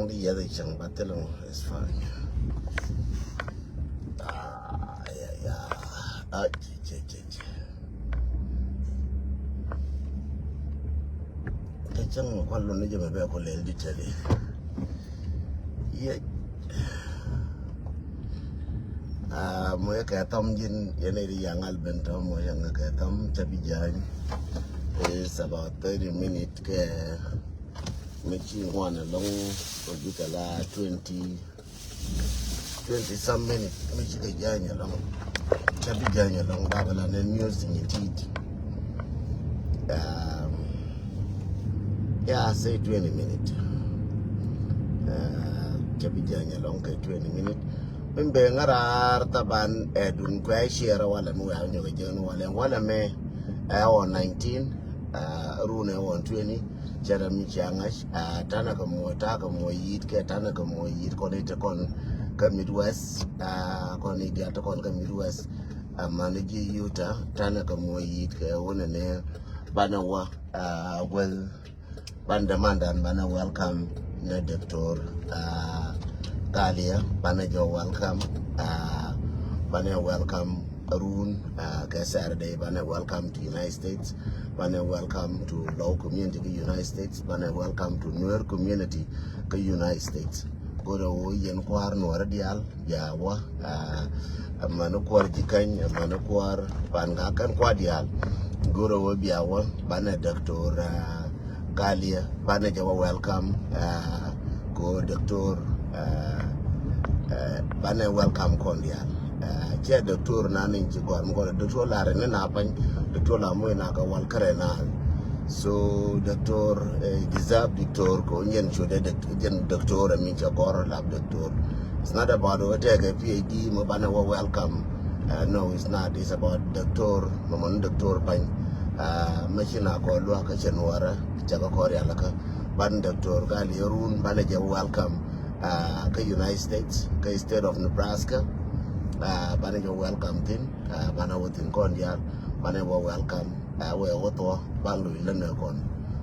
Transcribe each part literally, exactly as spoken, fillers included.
Di yɛth i̱ cäŋ ba thil ɛmɔ is fine. Ah, yeah, yeah. Ah, cɛ, cɛ, cɛ, cɛ. Cɛ cäŋ mi kuan lun ni jɛ mɛ bɛ ku lɛl di tɛli. Yɛ. Ah, mɔ yɛ kɛ thɔm ji̱n, yɛn ɛ di yaŋ al ben tɔm, mɔ yɛ ŋɛ kɛ thɔm, cɛ bi ja̱a̱ny. It's about thirty minute kɛ mi ci ŋuan ɛlɔ̱ŋ, kɛ bi kɛ la twenty, twenty some minute mi ci kɛ ja̱a̱ny ɛlɔ̱ŋ. Cɛ bi ja̱a̱ny ɛlɔ̱ŋ, ba bɛ la nɛ news in it. Um, yeah, say twenty minute. Uh, cɛ bi ja̱a̱ny ɛlɔ̱ŋ kɛ twenty minute. Min bɛ ŋa̱raar thaban ɛ dun kuɛ share walɛ mi wɛ a nyɔk ɛ jɛn walɛ, walɛ mɛ ɛ ɣɔn nineteen, ɛ run ɛ ɣɔn twenty. Cɛ rɛ mi cia ŋa̱c, ɛ tanɛ kɛ muɔc, ta̱a̱ kɛ muɔc yi̱t kɛ, tanɛ kɛ muɔc yi̱t kɔn i̱ te kɔn kä Midwest, ɛ kɔn i̱ diaal te kɔn kä Midwest. Ɛ man i̱ ji̱ Utah, tanɛ kɛ muɔc yi̱t kɛ wunɛ ni banɛ wä, ɛ guäth. Banɛ dämandan banɛ welcome ni Doctor, ah, Galia, banɛ jɛ welcome, ah, banɛ welcome Arun, ah, kɛ Saturday, banɛ welcome to United States, banɛ welcome to Lou community kä United States, banɛ welcome to Nuer community kä United States. Go̱rɛ wä yɛn kua̱r Nuɔrä diaal, bia wä, ah, amäni kuäär Ji̱käny, amäni kuäär Pa̱a̱n Gak kɛn kua̱r diaal. Go̱rɛ wä bia wä, banɛ Doctor, ah, Galia, banɛ jɛ wä welcome, ah, ko Doctor, ah, ah, banɛ welcome kɔn diaal. Ah, cɛ Doctor na ni ci gɔr mi kɔn Doctor la rɛ ni na pany, Doctor la mu na ka wal kare na. So Doctor, eh, deserve Doctor ko nyɛn cu de Doc-, jɛn Doctor mi cɛ gɔr la Doctor. It's not about wä tɛkɛ P H D mɔ banɛ wä welcome. Uh, no, it's not. It's about Doctor, mɛ mɔni Doctor Pany. Uh, mɛ ci na kɔ luak kä cɛ Nuɔrä, cɛ kɔ kɔ rial kä. Ban Doctor Galia Arun, banɛ jɛ welcome, uh, kä United States, kä state of Nebraska. Uh, banɛ jɛ welcome thin, uh, banɛ wä thin kɔn diaal, banɛ wä welcome. Uh, wɛ wä thuɔ, ban lui lä nɛ kɔn.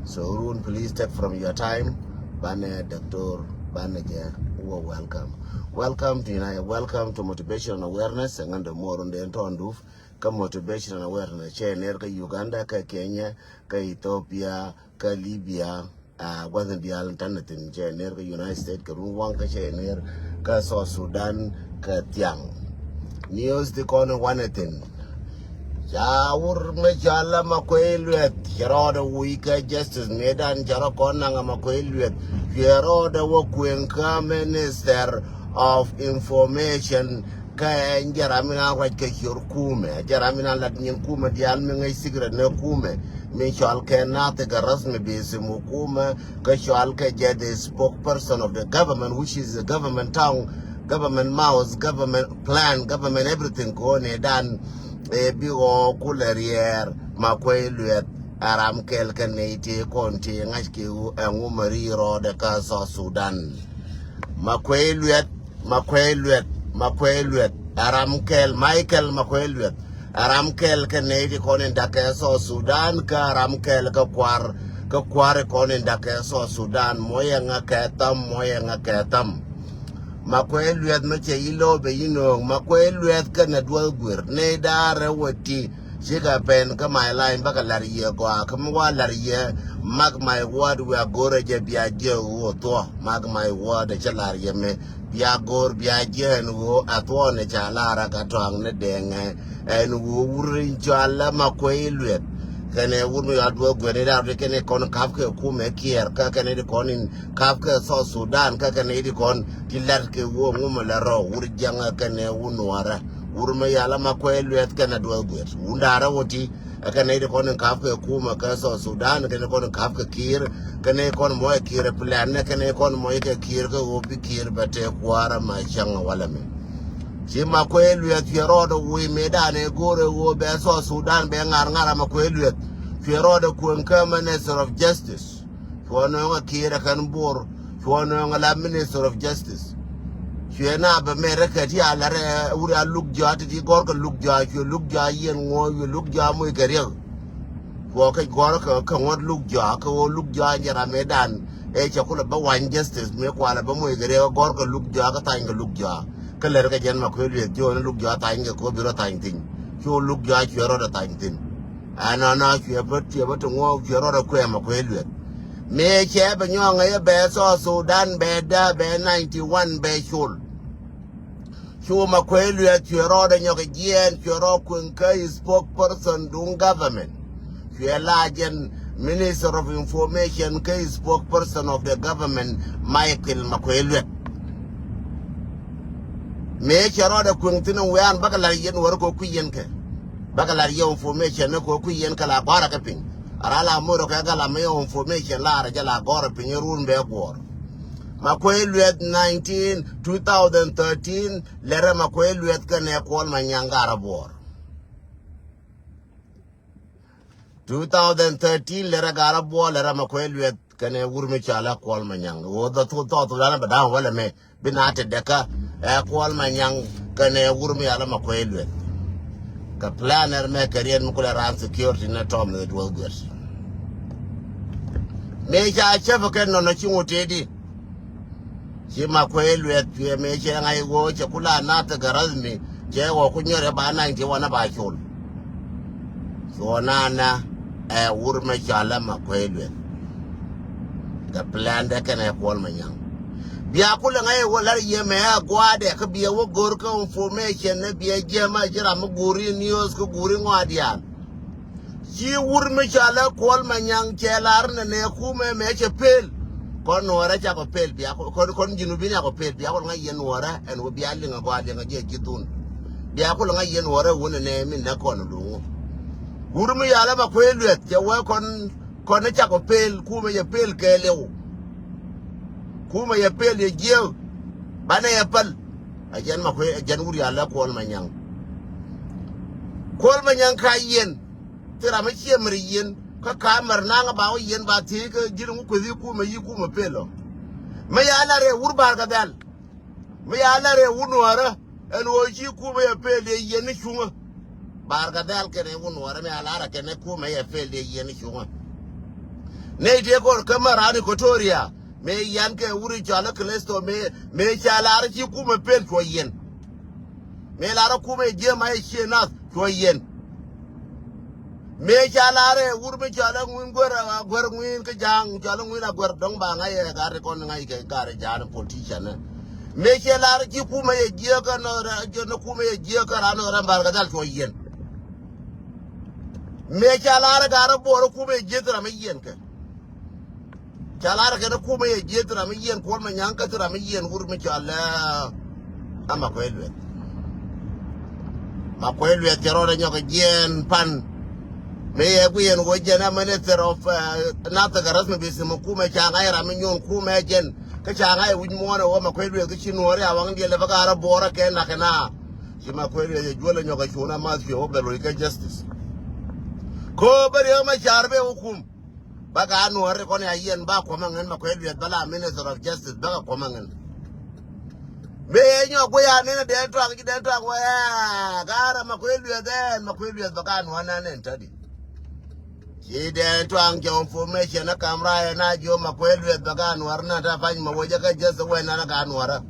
So Arun, please take from your time. Banɛ Doctor, banɛ jɛ wä welcome. Welcome to United, welcome to Motivation and Awareness. Ɛŋän dee muɔr run dee tɔn duf kä Motivation and Awareness. Cɛ ner kä Uganda, kä Kenya, kä Ethiopia, kä Libya. Ah, gua̱th in diaal tanɛ thin, cɛ ner kä United States, kä run waŋ, kä cɛ ner kä South Sudan, kä thiaŋ. News ti kɔn wanɛ thin. Ca wur mi cɔal a Makuei Lueth, cɛ rɔɔdɛ wuc kä justice, mëëdan cɛ rɔ kɔn naŋ a Makuei Lueth. Cuɛ rɔɔdɛ wä kueŋ kä Minister of Information, kä ɛn jɛ ram mi na ruac kɛ ciöt kumɛ, jɛ ram mi na lat nyin kumɛ diaal mi ŋäc secret ni kumɛ. Mi cɔal kɛ nathi kɛ rasmi bi simu kumɛ, kä cɔal kɛ jɛ the spokesperson of the government, which is the government tongue, government mouth, government plan, government everything. Kɔn ɛ dan, ɛ bi ɣɔɔ kulɛ riɛɛr Makuei Lueth, ɛ ram kɛl kɛ nɛy ti kɔn ti ŋa̱c kɛ ɣöö ɛŋu mɛ ri rɔɔdɛ kä South Sudan. Makuei Lueth, Makuei Lueth, Makuei Lueth, ɛ ram kɛl, Michael Makuei Lueth, ɛ ram kɛl kɛ nɛy ti kɔn in da̱k kɛ South Sudan, kä ɛ ram kɛl kɛ kua̱r, kɛ kua̱r kɔn in da̱k kɛ South Sudan. Mɔyɛ ŋa kɛ tham, mɔyɛ ŋa kɛ tham. Makuei Lueth mɛ cɛ yi lo̱o̱ bɛ yi no̱o̱ŋ. Makuei Lueth kɛnɛ duɔth guir. Nɛy da̱rɛ wä ti cikɛ pɛn kä my line bäkɛ la̱r yiëë gɔaa kä mi wa la̱r yiëë. Mark my word, wiaa go̱rɛ jɛ bia jiɛ ɣöö thuɔ. Mark my word, cɛ la̱r yiëë mɛ bia go̱r bia jiɛ ɛn ɣöö a thuɔɔnɛ ca la̱r a ka tɔaŋ ni dɛŋɛ. Ɛn ɣöö wur in cɔal a Makuei Lueth kɛnɛ wur mi yɔal duɔth guir ni da̱r ti kɛnɛ kɔn ka̱p kɛ kumɛ Kiir kä kɛnɛ ti kɔn in ka̱p kɛ South Sudan kä kɛnɛ ti kɔn ti la̱r kɛ ɣöö ŋumɛ lɛ rɔ wur jiɛŋɛ kɛnɛ wur Nuɔrä. Wur mi yal a Makuei Lueth kɛnɛ duɔth guir. Wun da̱rɛ wä ti ɛ kɛnɛ ti kɔn in ka̱p kɛ kumɛ kɛ South Sudan, kɛnɛ kɔn in ka̱p kɛ Kiir, kɛnɛ kɔn mɔc kɛ Kiir plan, kɛnɛ kɔn mɔc kɛ Kiir kɛ ɣöö bi Kiir bɛ tëë kuäärä ma cäŋ walɛ mi. Ci Makuei Lueth cuɛ rɔɔdɛ wuc mëëdan ɛ go̱o̱rɛ ɣöö bɛ South Sudan bɛ ŋa̱r ŋa̱r a Makuei Lueth. Cuɛ rɔɔdɛ kueŋ kä Minister of Justice. Cuɔ nööŋ a Kiir ɛ kɛn Bor. Cuɔ nööŋ a la Minister of Justice. Cuɛ na bɛ mɛt rɛ kɛ ti a la rɛ wur a luk jɔa ti ti gɔr kɛ luk jɔa, cuɛ luk jɔa yiɛn ŋuɔ, cuɛ luk jɔa moc kɛ riɛk. Cuɔ kɛ gɔr kɛ, kɛ ŋuɔt luk jɔa, kɛ ɣöö luk jɔa jɛ ram mëëdan. Ëë cɛ kulɛ bä wany justice mi kualɛ bä moc kɛ riɛk gɔr kɛ luk jɔak kä thany kɛ luk jɔak. Kä lɛr kɛ jɛn Makuei Lueth jiɔni luk jɔak thany kɛ kɔ bi rɔ thany thiny. Cu luk jɔak cuɛ rɔɔdɛ thany thin. Ɛnɔnɔ cuɛ bä cuɛ bä ti ŋuɔk cuɛ rɔɔdɛ kuɛ Makuei Lueth. Mi cɛ bɛ nyɔɔŋ ɛ bɛ South Sudan bɛ dä bɛ ninety one bɛ col. Cu Makuei Lueth cuɛ rɔɔdɛ nyɔk jiɛɛn cuɛ rɔɔd kueŋ kä spokesperson duŋ government. Cuɛ la jɛn Minister of Information kä spokesperson of the government Michael Makuei Lueth. Mëë cɛ rɔɔdɛ kueŋ thin wian bäkɛ lar yɛn wär kɛ kui̱ yɛn kɛ. Bäkɛ lar yɛ information ni kɛ kui̱ yɛn kɛ la gɔrɛ kɛ piny. Ara la murɛ kɛ gala mi yɛ information la ara jɛ la gɔrɛ piny run bɛ guɔr. Makuei Lueth nineteen, two thousand thirteen, lɛrɛ Makuei Lueth kɛnɛ Kuɔl Manyaŋ Garɛ Buɔr. Two thousand thirteen, lɛrɛ Garɛ Buɔr, lɛrɛ Makuei Lueth kɛnɛ wur mi cɔalɛ Kuɔl Manyaŋ. Wä dhɔ thok thɔk thok danɛ bɛ da̱ŋ wälɛ mɛ, bi na te dɛkä, ɛ Kuɔl Manyaŋ kɛnɛ wur mi cɔalɛ Makuei Lueth. Kɛ planner mɛ kɛ riɛn mi kulɛ ran security ni tɔm ni duɔth guɛt. Mëë ca cäpɛ kɛ nɔnɔ ci ŋut tëëdi. Ci Makuei Lueth cuɛ mëë cɛ ŋa̱c ɣöö cɛ kula nath kɛ rasmi cɛ ɣɔw ku nyɔrɛ ba naŋ ti wanɛ ba col. Cuɔ nana ɛ wur mɛ cɔalɛ Makuei Lueth. Kɛ plan dɛ kɛnɛ Kuɔl Manyaŋ. Bia kulɛ ŋa̱c ɣöö lar yɛ mɛ ɛ gua̱a̱dɛ kä bia wä go̱r kä information ni bia jiɛm a ci ram mi go̱ri news kä go̱ri ŋɔaadian. Ci wur mi cɔalɛ Kuɔl Manyaŋ cɛ lar nɛ nɛ kumɛ mɛ cɛ pel. Kɔn nuɔrɛ cakɔ pel bia kɔn kɔn junubin yakɔ pel bia kɔn ŋa̱c yɛn nuɔrɛ ɛn wä bia liŋ a gɔaa liŋ a jiɛ ji̱ thun. Bia kɔn ŋa̱c yɛn nuɔrɛ wun nɛ nɛ min nɛ kɔn luŋu. Wur mi cɔalɛ Makuei Lueth cɛ wä kɔn kɔn cakɔ pel kumɛ cɛ pel kɛɛliw. Kumɛ cɛ pel cɛ jiɛ banɛ cɛ päl. A jɛn Makuei a jɛn wur cɔalɛ Kuɔl Manyaŋ. Kuɔl Manyaŋ ka yɛn. Thil ram mi ciɛ mɛr yien kä ka mɛr naŋ ba wä yien ba thiec kä ji̱n ŋu kueth yi kumɛ yi kumɛ pel ɔ. Mi ya la rɛɛ wur Bar Gadhɛl. Mi ya la rɛɛ wur nuɔrä ɛn ɣöö ci kumɛ yɛ pel yɛ yien ni cuŋä. Bar Gadhɛl kɛnɛ wur nuɔrä mi ya la rɛ kɛnɛ kumɛ yɛ pel yɛ yien ni cuŋä. Nɛy tëë kɔr kä mɛr ran Equatoria mëë yan kɛ wur i̱ cɔal i̱ Kilisto mëë mëë ca la rɛ ci kumɛ pel cuɔ yien. Mëë la rɔ kumɛ jiɛ ma yɛ ciɛ nath cuɔ yɛn. Mëë ca la rɛ wur mi cɔal a ŋuin guer a guer ŋuin kä ja̱a̱ŋ cɔal a ŋuin a guer dɔ̱ŋ ba ŋa̱c yɛ gat ri kɔn ŋa̱c kɛ gat ri ja̱a̱n politician. Mëë cɛ la rɔ ci kumɛ yɛ jiɛ kä nɔ rɛ jɛ nɔ kumɛ yɛ jiɛ kä ran nɔ rɛ Bar Gadhɛl cuɔ yɛn. Mëë ca la rɛ gat rɔ buɔr kumɛ yɛ jiɛ kä ram mi yɛn kɛ. Ca lar kɛn kumɛ yɛ jieth ram mi yiɛn Kuɔl Manyaŋ kä thi ram mi yiɛn wur mi cɔal ɛ Makuei Lueth. Makuei Lueth cɛ rɔɔdɛ nyɔk jiɛn pan. Mi yɛ guiɛn wä jɛn ɛ minister of, eh, nothing rasmi bi sim kumɛ ca ŋa̱c ram mi nyuɔn kumɛ jɛn. Kä ca ŋa̱c wi̱c muɔ̱ɔ̱n ɛ wä Makuei Lueth kä ci nuɔ̱ɔ̱ri a waŋ diɛl ɛ bä ka rɔ buɔrä kɛ nak kɛ na. Ci Makuei Lueth ɛ juɔl ɛ nyɔk ɛ cuun a math cuɛ wä bɛ loc kɛ justice. Ko bä riek ma car bɛ wä kum. Bä ka nuɔ̱ɔ̱ri kɔn ya yiɛn ba kuɔmä ŋän Makuei Lueth bä la Minister of Justice bä ka kuɔmä ŋän. Mëë nyɔk guiya nɛn a dee tuak ci dee tuak wä ɛ ga̱a̱r a Makuei Lueth ɛn Makuei Lueth bä ka nuɔ̱ɔ̱r nan ɛn tädi. Ci dee tuak jɛ information a kam raayɛ na jiö Makuei Lueth bä ka nuɔ̱ɔ̱r nan ta pany ma wecä kä justice wec nan a ka nuɔ̱ɔ̱rä.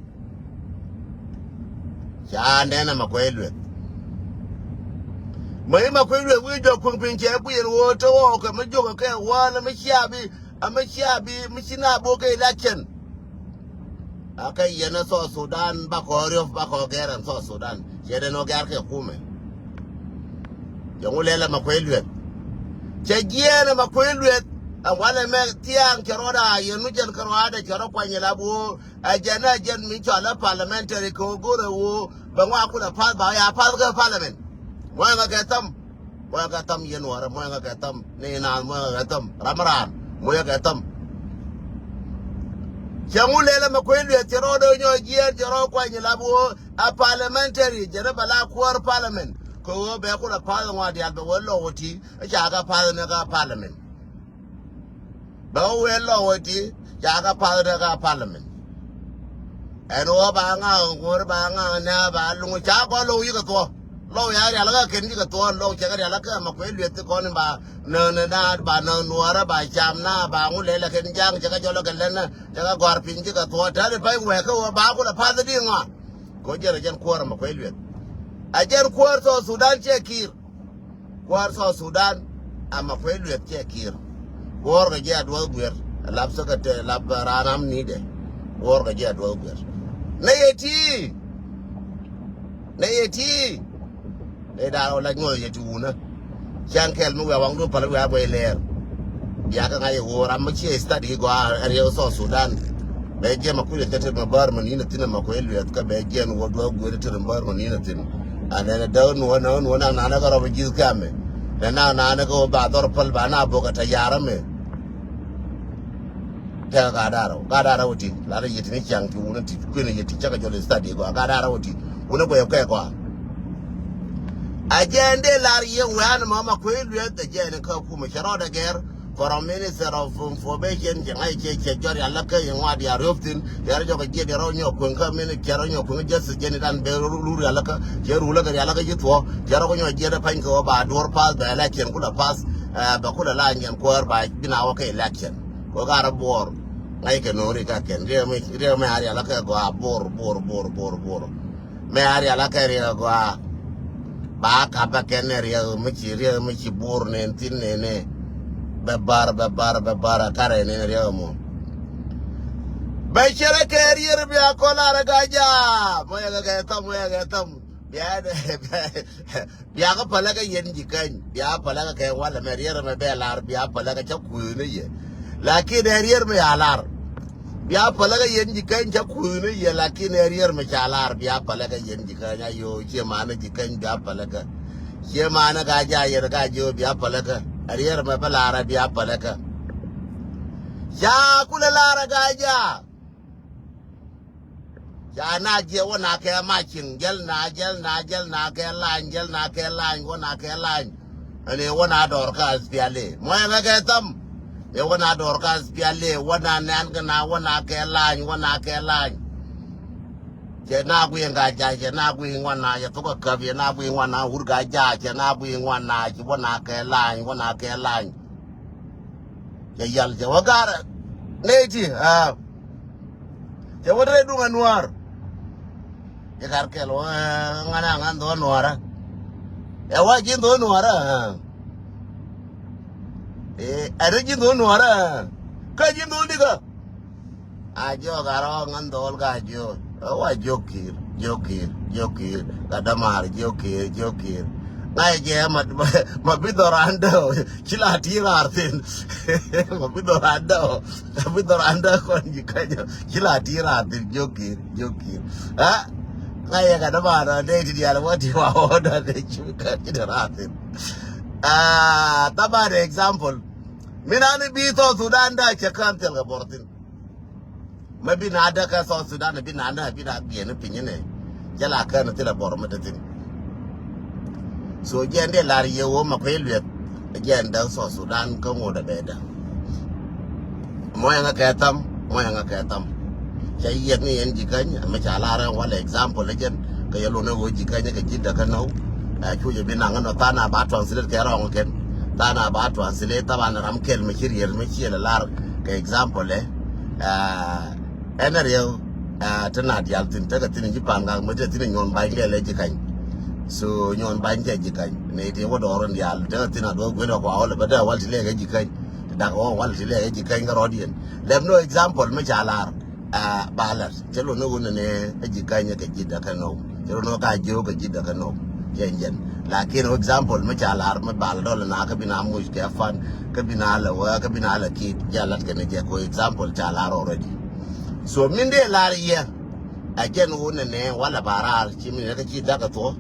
Ca nɛn a Makuei Lueth. Mɛ i̱ Makuei Lueth wi̱i̱ jɔk kueŋ piny cɛ kui̱ yɛn ɣöö te ɣɔɔ kɛ mi jok kɛ wäl mi cia bi a mi cia bi mi ci na bok kɛ election. A kɛ yɛn a South Sudan bakɔ riɔp bakɔ gɛr ɛn South Sudan cɛ den ɔ gɛr kɛ kumɛ. Jɔŋ wulɛ la Makuei Lueth. Cɛ jiɛɛn a Makuei Lueth. A walɛ mɛ thiaŋ cɛ rɔɔda yɛn nu jɛn kɛ rɔɔda cɛ rɔ kuany la bok. Ɛ jɛn ɛ jɛn mi cɔal ɛ parliamentary kɛ ɣöö go̱rɛ ɣöö bɛ ŋɔak kulɛ path ba ya path kɛ parliament. Muɔ̱yɛ ŋa kɛ tham. Muɔ̱yɛ kɛ tham yɛn wärä muɔ̱yɛ ŋa kɛ tham ni naath muɔ̱yɛ ŋa kɛ tham ram raan muɔ̱yɛ kɛ tham. Cɛ ŋu lɛl ɛmɛ kuec lueth cɛ rɔɔdɛ nyɔɔc jiɛɛn cɛ rɔɔd kuany lap ɣöö ɛ parliamentary jɛn ɛ bɛ la kuäär parliament kɛ ɣöö bɛ kulɛ path ŋɔak diaal bɛ wä lɔk wä ti ɛ ca kɛ path ni kɛ parliament. Bɛ wä wee lɔk wä ti ca kɛ path ni kɛ parliament. Ɛn ɣöö ba ŋa̱a̱ŋ ŋuɔ̱r ba ŋa̱a̱ŋ nɛ ba luŋ ca kɔn lo̱k yikɛ thuɔ̱k. Lɔw ya rial kä kɛn ji̱ kɛ thuɔ̱ɔ̱n, lɔw cɛ kɛ rial kä Makuei Lueth ti kɔn in ba nä nä na ba nä nuɔrä ba cam na ba ŋu lɛl kɛn ja̱a̱ŋ cɛ kɛ jɔl kɛ lɛn cɛ kɛ gɔ̱a̱r piny ji̱ kɛ thuɔ̱ɔ̱n. Tɛn i̱ pay wɛɛk kä wä ba kulɛ path di ŋɔa. Kɛ wä jɛn a jɛn kuäär a Makuei Lueth. A jɛn kuäär South Sudan cɛ kiir. Kuäär South Sudan a Makuei Lueth cɛ kiir. Kuäär kɛ jɛ a duɔth guer. Lap secretary, lap raan am ni dɛ. Kuäär kɛ jɛ a duɔth guer. Nɛ yɛ ti. Nɛ yɛ ti. Nɛ da̱a̱n wä la nyuɔth yɛ ti wunä. Ciaŋ kɛl mi wia waŋdun päl wia guɛy lɛɛr. Bia kä ŋa̱c ɛ ɣöö ram mi ciɛ study gɔaa ɛ riɛk South Sudan. Bɛ jiɛm a kui̱ lɛ cä tet mɛ bär mɛ ni̱n a thi̱n a Makuei Lueth kä bɛ jiɛn wä duɔ̱ɔ̱k guer tet mɛ bär mɛ ni̱n a thi̱n. Anɛ nɛ däk nuɔ nɛ nuɔ naŋ nanɛ kä rɔb ji̱th kamɛ. Nɛ naŋ nanɛ kä wä ba dhɔr päl ba na bok a tɛ ya̱r ɛmɛ. Tɛk a gat da̱rä gat da̱rä wä ti la rɛ yɛ ti ni ciaŋ ti wun a ti kui̱n a yɛ ti cä kɛ jɔl study gɔaa gat da̱rä wä ti. Wun a guɛy kɛ gɔaa. A jɛn dee lar yɛ wɛ̈ɛ̈n mɔ Makuei Lueth a jɛn kä kumɛ cɛ rɔɔdɛ gɛr. Kɔrɔ Minister of Information cɛ ŋa̱c cɛ cɛ jɔr yalä kä yɛ ŋuat ya riop thin yɛ rɔ jɔk a jiɛt yɛ rɔ nyɔk kueŋ kä mini cɛ rɔ nyɔk kueŋ justice jɛn idan bɛ rur yalä kä cɛ rulä kɛ yalä kä ji̱ thuɔ cɛ rɔ kɛ nyɔk jiɛt a pany kɛ wä ba duɔr path bɛ election kulɛ path. Bɛ kulɛ la nyɛn kuäär ba bi na wä kä election. Kɛ wä garɛ buɔr ŋa̱c kɛ no̱o̱ŋ ri ka kɛn riɛk mɛ a rialä kɛ gɔaa buɔr buɔr buɔr buɔr buɔr. Mɛ a rial a kɛ riɛk a gɔaa. Ba kap a kɛn ɛ riɛk mi ci riɛk mi ci bur nɛn thin nɛnɛ. Bɛ bar bɛ bar bɛ bar a karɛ nɛn riɛk mɔ. Bɛ cɛrɛ kɛ riɛr bia kɔl a rɛ gaja. Mɔ yɛ kɛ kɛ thɔm mɔ yɛ kɛ thɔm. Bia bia kɛ pälä kɛ yɛn ji̱ käny bia pälä kɛ kɛ walɛ mɛ riɛr mɛ bɛ lar bia pälä kɛ cä kuëëni yɛ. Lakin ɛ riɛr mɛ ya lar. Bia pälä kä yɛn ji̱ käny cä kuëëni yɛ lakin ɛ riɛr mi ca lar bia pälä kä yɛn ji̱ käny a yo̱o̱ cie manä ji̱ käny bia pälä kä. Cie manä ka ja yɛn ka ji̱ ɣöö bia pälä kä. Ɛ riɛr mɛ bä lar ɛ bia pälä kä. Ca kulɛ lar ɛ ka ja. Ca na jiɛ wä na kɛ maciŋ jäl na jäl na jäl na kɛ lany jäl na kɛ lany wä na kɛ lany. Ɛn ɛ wä na dɔɔr kä aspiali mɔ ɛŋɛ kɛ thäm. Ɛ wä na dɔɔr kä aspiali wä na nɛn kɛ na wä na kɛ lany wä na kɛ lany. Cɛ na guiŋ ka ca cɛ na guiŋ wä na cɛ thok kä käp cɛ na guiŋ wä na wur ka ca cɛ na guiŋ wä na ci wä na kɛ lany wä na kɛ lany. Cɛ yal cɛ wä garɛ nɛy ti aa. Cɛ wä rɛy duŋ ɛ nuaar. Cɛ kar kɛl wä ŋan a ŋan dhɔ nuaarä. Ɛ wa ji̱n dhɔ nuaarä. Ɛ rɛ ji̱n dhɔ nuaarä. Kä ji̱n dhɔ dikä. A jiɔk a rɔ ŋän dhɔl ka jiɔk. Ɛ wa jiɔk ki̱i̱r jiɔk ki̱i̱r jiɔk ki̱i̱r. Ka dämaar jiɔk ki̱i̱r jiɔk ki̱i̱r. Ŋa̱c jɛ ma bi dhɔran däw. Ci la ti raar thin. Ma bi dhɔran däw. Ma bi dhɔran däw kɔn ji̱ känyä. Ci la ti raar thin jiɔk ki̱i̱r jiɔk ki̱i̱r. Ɛ ŋa̱c jɛ ka dämaar dɔ̱ dee ti diaal wä ti wa wä dɔ̱ dee ci bi kän ci dee raar thin. Ɛ thaban example. Min ani bi South Sudan da cɛ kään thil kɛ bɔr thin. Mɛ bi na däk kä South Sudan bi na däk bi na giɛn piny inɛ. Jɛ la kään thil a bɔr mɛ te thin. So jɛn dee lar yɛ wä ma kuɛ lueth. Jɛn däk South Sudan kä ŋot a bɛ däk. Mɔyɛ ŋa kɛ tham mɔyɛ ŋa kɛ tham. Cɛ yiɛth ni yɛn ji̱ käny mɛ ca lar ɛn walɛ example jɛn. Kɛ yɛ lon ɛ wä ji̱ käny kɛ ji̱ däk kä nɔw. Ɛ cu jɛ bi naŋ nɔ than a ba translate kɛ rɔŋ kɛn. Than a ba translate thaban ram kɛl mɛ ci riɛr mɛ ciɛ lɛ lar kɛ example ɛ. Ɛn a riɛw. Te na dial thin tekɛ thin ji̱ pan gak mɛ te thin nyuɔn ba̱ny lɛ lɛ ji̱ käny. So nyuɔn ba̱ny cɛ ji̱ käny nɛ ti wä dɔɔr in dial tekɛ thin a duɔth guin a kua wä lɛ bä dee wal ti lɛ kɛ ji̱ käny. Dak wä wal ti lɛ kɛ ji̱ käny kä rɔɔd yɛn. Lɛp no example mɛ ca lar. Ba lɛr cɛ lon ni wun ni ɛ ji̱ käny kɛ ji̱ däk kɛ nɔw. Cɛ ron wä ka jiök kɛ ji̱ däk kɛ nɔw. Jɛn jɛn. Lakin example mi ca lar mi bal dɔl na kä bi na muc kɛ fan kä bi na lɛ wä kä bi na lɛ kit jɛ lat kɛ ni jɛ ko example ca lar already. So min dee lar yɛ. A jɛn wun ni nɛ wala ba rar ci min kä ci dak kɛ thuɔ.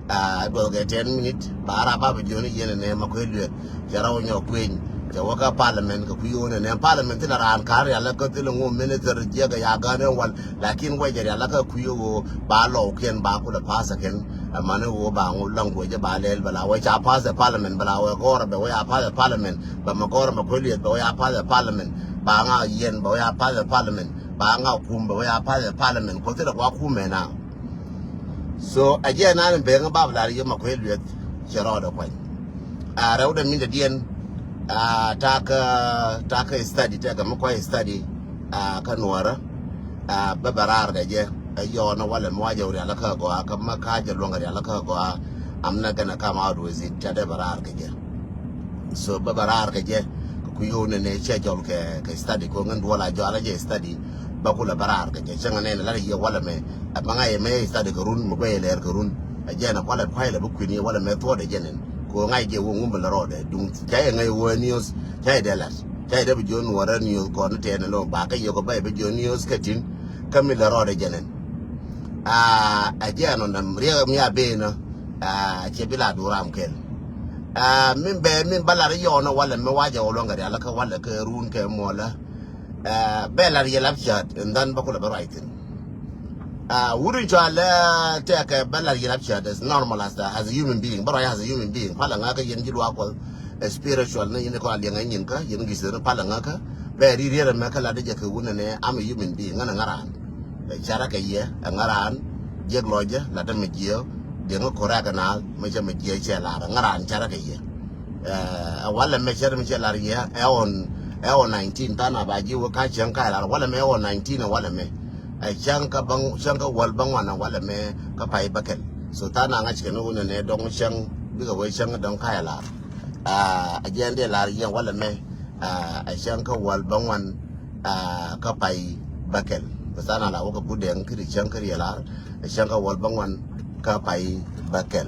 A duɔth kɛ ten minute ba rar ba bi jiɔni yɛn ni nɛ ma kuɛ luɛth. Cɛ rɔ nyɔ kueny. Cɛ wä kä parliament kɛ kui̱ wun ni nɛ parliament thil a ran kar yalɛ kä thil ŋu minister jiɛ kɛ ya gan wal. Lakin wec jɛ rial lakä kui̱ ɣöö ba lɔw kiɛn ba kulɛ pass kɛn. Ɛmani ɣöö ba ŋu language ba lɛl bɛ la wec a pass ɛ parliament bɛ la wec gɔr bɛ wec a pass ɛ parliament bɛ mɛ gɔr mɛ kuɛ lieth bɛ wec a pass ɛ parliament ba ŋa yɛn bɛ wec a pass ɛ parliament ba ŋa kum bɛ wec a pass ɛ parliament kuɔ thilɛ kua kum mɛ na. So a jiɛ nan in bek ŋä bap lar yom a kuɛ lueth cɛ rɔɔdɛ kuany. A rɛw dɛ min dɛ diɛn a takä takä study tɛkɛ mi kuay study a kä nuɔrä a bɛ bɛ raar kɛ jɛ. Ɛ yɔɔn a walɛ mi wacɛ rial kä gɔaa kä ma ka jɛ luɔŋ rial kä gɔaa. I'm not gonna come out with it ca dɛ bɛ raar kɛ jɛ. So bä bä raar kɛ jɛ kɛ ku yio̱w nɛ nɛ cɛ jɔl kɛ kɛ study ko ŋän duɔl a jɔal a jɛ study. Bä ku lɛ bä raar kɛ jɛ cäŋ nɛ nɛ lar yɛ walɛ mɛ. A bä ŋa yɛ mɛ study kɛ run mɛ bä yɛ lɛɛr kɛ run. A jɛ nɛ kualɛ kuay lɛ bä kui̱n yɛ walɛ mɛ thuɔdɛ jɛ nɛn ko ŋa̱c jɛ wä ŋum bä lɛ rɔɔdɛ duŋ ca yɛ ŋa̱c wä news ca yɛ dɛ lat ca yɛ dɛ bä jiɔ nuɔrɛ news kɔn tɛn lɔ ba kɛ yɛ kɔ bä yɛ bä jiɔ news kɛ tin kä mi lɛ rɔɔdɛ jɛ nɛn. A jɛ nɔ nɛ riɛk mi a bee nɔ. A cɛ bi la duram kɛl. A min bɛ min ba lar yɔɔnɔ walɛ mi wacɛ wä luɔŋ kɛ rial kä walɛ kɛ run kɛ muɔlä. A bɛ lar yɛ lap chat and then ba kulɛ bä ruac thin. A wut in cɔal tɛkɛ bɛ lar yɛ lap chat as normal as the, as a human being bä ruac as a human being palɛ ŋa kä yɛn ji̱ luak kuɔth. Spiritual ni yɛn kɔn a liɛŋ a nyin kä yɛn gisir ni palɛ ŋa kä bɛ ri riɛr ɛmɛ kä lat jɛ kɛ wun ɛnɛ am a human being ŋän a ŋaran. Ɛ carä kɛ yɛ ɛ ŋaran. Jiɛk lɔcä latdä mi jiɛ. Diɛŋä korak kɛ naath mi cä mi jiɛ cɛ lar ɛ ŋaran carä kɛ yɛ. Ɛ walɛ mɛ cɛ mi cɛ lar yɛ ɛ ɣɔn ɛ ɣɔn nineteen than a ba jiɛ wä ka cäŋ ka lar walɛ mɛ ɛ ɣɔn nineteen ɛ walɛ mɛ. Ɛ cäŋ kä bäŋ cäŋ kä wäl bäŋuan ɛ walɛ mɛ kä pay bäkɛl. So than a ŋa̱c kɛn wun ɛnɛ dɔŋ cäŋ bikɛ wee cäŋ dɔŋ ka ɛ lar. A jɛ ɛn dee lar yɛ walɛ mɛ. A cäŋ kä wäl bäŋuan a kä pay bäkɛl. Bä than a la wä kä but dɛŋ kiri cäŋ kä riɛ lar. A cäŋ kä wäl bäŋuan kä pay bäkɛl.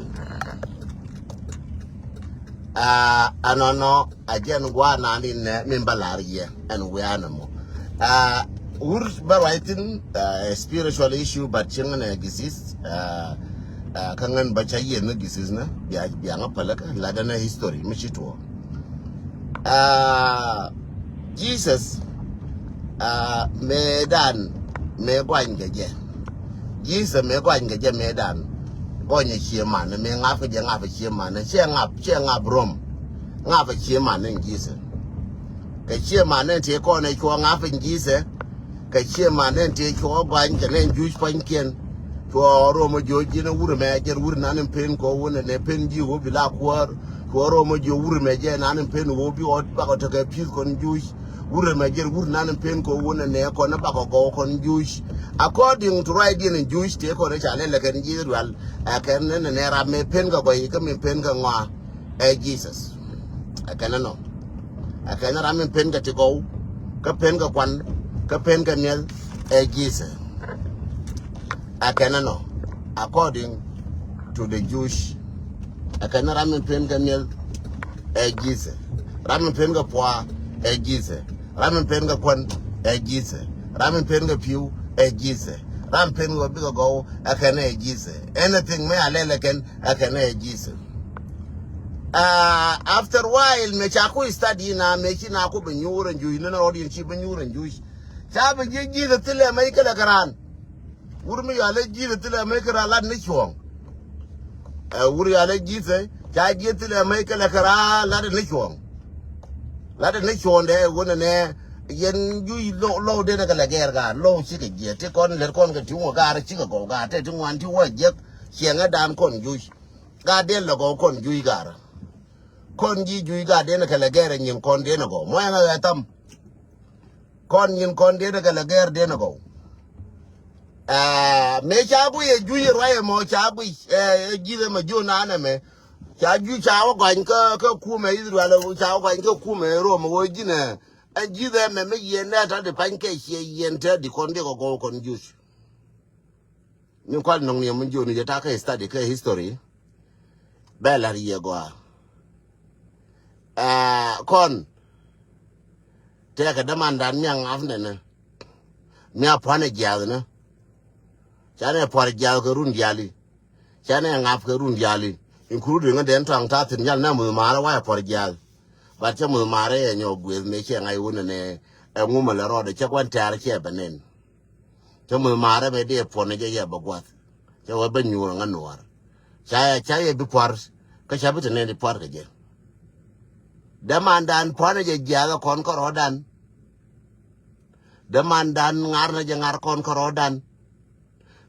A anɔnɔ a jɛn gua̱a̱r naan in nɛ min bä lar yɛ ɛn wiaa nɛ mɔ. A wur bä ruac thin a spiritual issue but cieŋ nɛ gisis. A kä ŋän bä ca yieth ni gisis nä bia bia ŋä päläkä ladä nɛ history mi ci tuɔɔk. A Jesus a mëëdan mëë guany kɛ jɛ. Jesus mëë guany kɛ jɛ mëëdan. Gɔnyɛ cie manɛ mëë ŋap kɛ jɛ ŋap cie manɛ cɛ ŋap cɛ ŋap Rom. Ŋap cie manɛ Jesus. Kɛ cie manɛ tëë kɔn ɛ cuɔ ŋap Jesus. Kɛ cie manɛ tëë cuɔ guany kɛ nɛ Juic pua̱nykiɛn. Cuɔ Romo jiɔ ji̱n wurɛ mɛ jɛn wurɛ nan in pen kɔ wunɛ nɛ pen ji̱ wä bi la kuäär. Cuɔ Romo jiɔ wurɛ mɛ jɛ nan in pen wä bi ɣɔt bakɔ tekɛ pi̱th kɔn Juic. Wurɛ mɛ jɛn wurɛ nan in pen kɔ wunɛ nɛ kɔn bakɔ gɔw kɔn Juic. According to right diɛn in Juic tëë kɔn ca lɛlɛ kɛn ji̱ Israel. Ɛ kɛn nɛ nɛ ram mɛ pen kɛ gɔy kä mi pen kɛ ŋɔa. Ɛ Jesus. Ɛ kɛn nɔ. Ɛ kɛn ram mi pen kɛ ti gɔw kä pen kɛ kuan kä pen kɛ miɛl. Ɛ Jesus. Ɛ kɛn nɔ. According to the Jewish. Ɛ kɛn ram mi pen kɛ miɛl. Ɛ Jesus. Ram mi pen kɛ pua. Ɛ Jesus. Ram mi pen kɛ kuan. Ɛ Jesus. Ram mi pen kɛ piu. Ɛ Jesus. Ram mi pen kɛ bikɛ gɔw. Ɛ kɛn ɛ Jesus. Anything mi a lɛl ɛ kɛn ɛ kɛn ɛ Jesus. Uh, after a while mɛ ca ku study na mɛ ci na ku bɛ nyuur ɛn juic ni na rɔɔd yɛn ci bɛ nyuur ɛn juic. Ca bɛ jiɛ ji̱ lɛ thilɛ mɛ ikɛ lɛ kɛ raan. Wur mi yɔalɛ ji̱ lɛ thilɛ mɛ ikɛ raan lat ni cuɔ̱ɔ̱ŋ. Ɛ wur yɔalɛ ji̱ thɛ ca jiɛ thilɛ mɛ ikɛ lɛ kɛ raan lat ni cuɔ̱ɔ̱ŋ. Lat ni cuɔ̱ɔ̱ŋ dɛ wun ɛnɛ yɛn juic lɔw lɔw den kɛ lɛ gɛɛr gaat lɔw cikɛ jiɛ ti kɔn lɛr kɔn kɛ ti wä gaat cikɛ gɔw gaat tɛ ti ŋuan ti wä jiɛk. Ciɛŋɛ dan kɔn juic. Gaat den lɛ gɔw kɔn juic gaat. Kɔn ji̱ juic gaat den kɛ lɛ gɛɛr ɛ nyin kɔn den ɛ gɔw mɔ ɛŋɛ ɣɛ tham. Kɔn nyin kɔn den kɛ lɛ gɛɛr den ɛ gɔw. Aa mëë ca guic ɛ juic ɛ ruac ɛmɔ ca guic ɛ ji̱th ɛmɛ ji̱ ɔ naan ɛmɛ. Ca juic ca wä gɔany kä kä kumɛ Israel ca wä gɔany kä kumɛ Rom ɛ wä ji̱n ɛ. Ɛn ji̱th ɛmɛ mi yieen nɛ tɔ̱ di pany kɛ ciɛ yieen te di kɔn diɛ kɛ gɔw kɔn juic. Ni kual nɔŋ ni ɛmɔ ji̱ ɔ ni jɛ ta̱ kä study kä history. Bɛ la̱r yiëë gɔaa. Aa kɔn tëëkɛ dämandan mi a ŋa̱p nɛnɛ. Mi a pua̱n ɛ jiath nä. Canɛ pua̱r jiath kɛ run diaali. Canɛ ŋa̱p kɛ run diaali. Including ŋä den tɔ̱a̱ŋ ta̱a̱ thi̱n nyal nɛ muth ma̱a̱rä wa̱i̱ pua̱r jiath. But cä muth ma̱a̱rä ɛ nyɔk guëëth mëë cɛ ŋa̱c wun ɛnɛ. Ɛ ŋumä lɛ rɔɔdɛ cä gua̱n tɛ̈r cɛ bɛ nɛn. Cä muth ma̱a̱rä mëë dee puɔ̱n ɛ jɛ yɛ bɛ gua̱th. Cä wä bä nyuur ŋä nuɔɔr. Ca yɛ ca yɛ bi pua̱r. Kä ca bi te nɛn di pua̱r kɛ jɛ. Dämandan pua̱n ɛ jɛ jiath ɛ kɔn kärɔɔdan. Dämandan ŋa̱r nɛ jɛ ŋa̱r kɔn kärɔɔdan.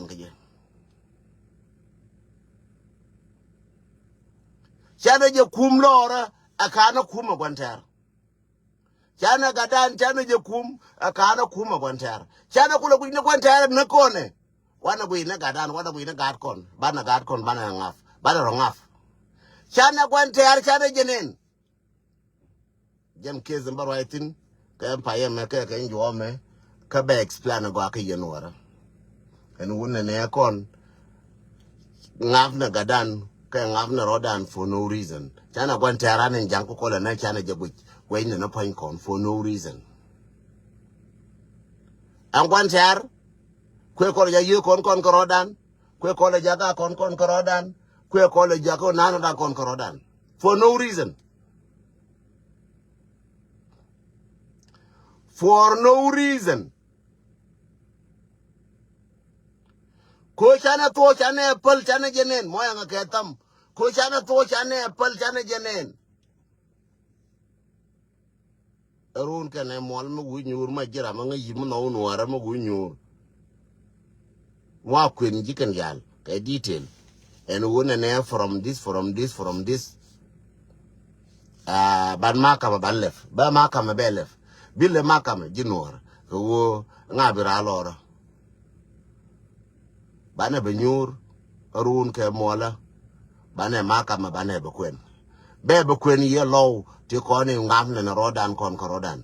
ŋuan kä jɛ. Canɛ jɛ kum lɔɔrä ɛ ka̱n ɛ kum ɛ gua̱n tɛ̈r. Canɛ gatdan canɛ jɛ kum ɛ ka̱n ɛ kum ɛ gua̱n tɛ̈r. Canɛ kulɛ guic ni gua̱n tɛ̈r ɛ näk kɔnɛ. Wanɛ guic ni gatdan wanɛ guic ni gat kɔn banɛ gat kɔn banɛ ŋa̱f banɛ rɔ ŋa̱f. Canɛ gua̱n tɛ̈r canɛ jɛ nɛn. Jɛn case in bä ruac thi̱n kɛ payɛ mɛ kɛ kɛ juɔmɛ kä bɛ explain gɔaa kä yɛn wärä. Ɛn wun nɛ nɛ kɔn ŋa̱p nɛ gatdan kɛ ŋa̱p nɛ rɔ̱dan for no reason. Canɛ gua̱n tɛ̈r an in ja̱ŋ kä kɔlɛ nɛ canɛ jɛ guic guɛc nɛ nɛ pua̱ny kɔn for no reason. Ɛn gua̱n tɛ̈r kuɛ kɔlɛ jɛ yiëë kɔn kɔn kä rɔ̱dan. Kuɛ kɔlɛ jɛ gak kɔn kɔn kä rɔ̱dan. Kuɛ kɔlɛ jɛ kɔn nan rɔ̱dan kɔn kä rɔ̱dan for no reason. For no reason. Ko canɛ thuɔ̱k canɛ päl canɛ jɛ nɛn mɔ yaŋ kɛ tham. Ko canɛ thuɔ̱k canɛ päl canɛ jɛ nɛn. Run kɛnɛ muɔl mi wi̱i̱ nyuur ma ji̱ ram mi ŋäc yi̱ mi nhɔw nuɔɔrä mi wi̱i̱ nyuur. Wa kuën ji̱ kɛn yal kɛ detail. Ɛn wun ɛnɛ from this from this from this. Ah, ban makamɛ ban lɛp bɛ makamɛ bɛ lɛp. Bi lɛ makamɛ ji̱ nuɔɔrä kɛ woo ŋa bi raa lɔɔrä. Banɛ bɛ nyuur run kɛ muɔlä. Banɛ makamɛ banɛ bɛ kuɛn bɛ bɛ kuɛn yɛ lɔw ti kɔn in ŋam nɛ ni rɔɔdan kɔn kä rɔɔdan.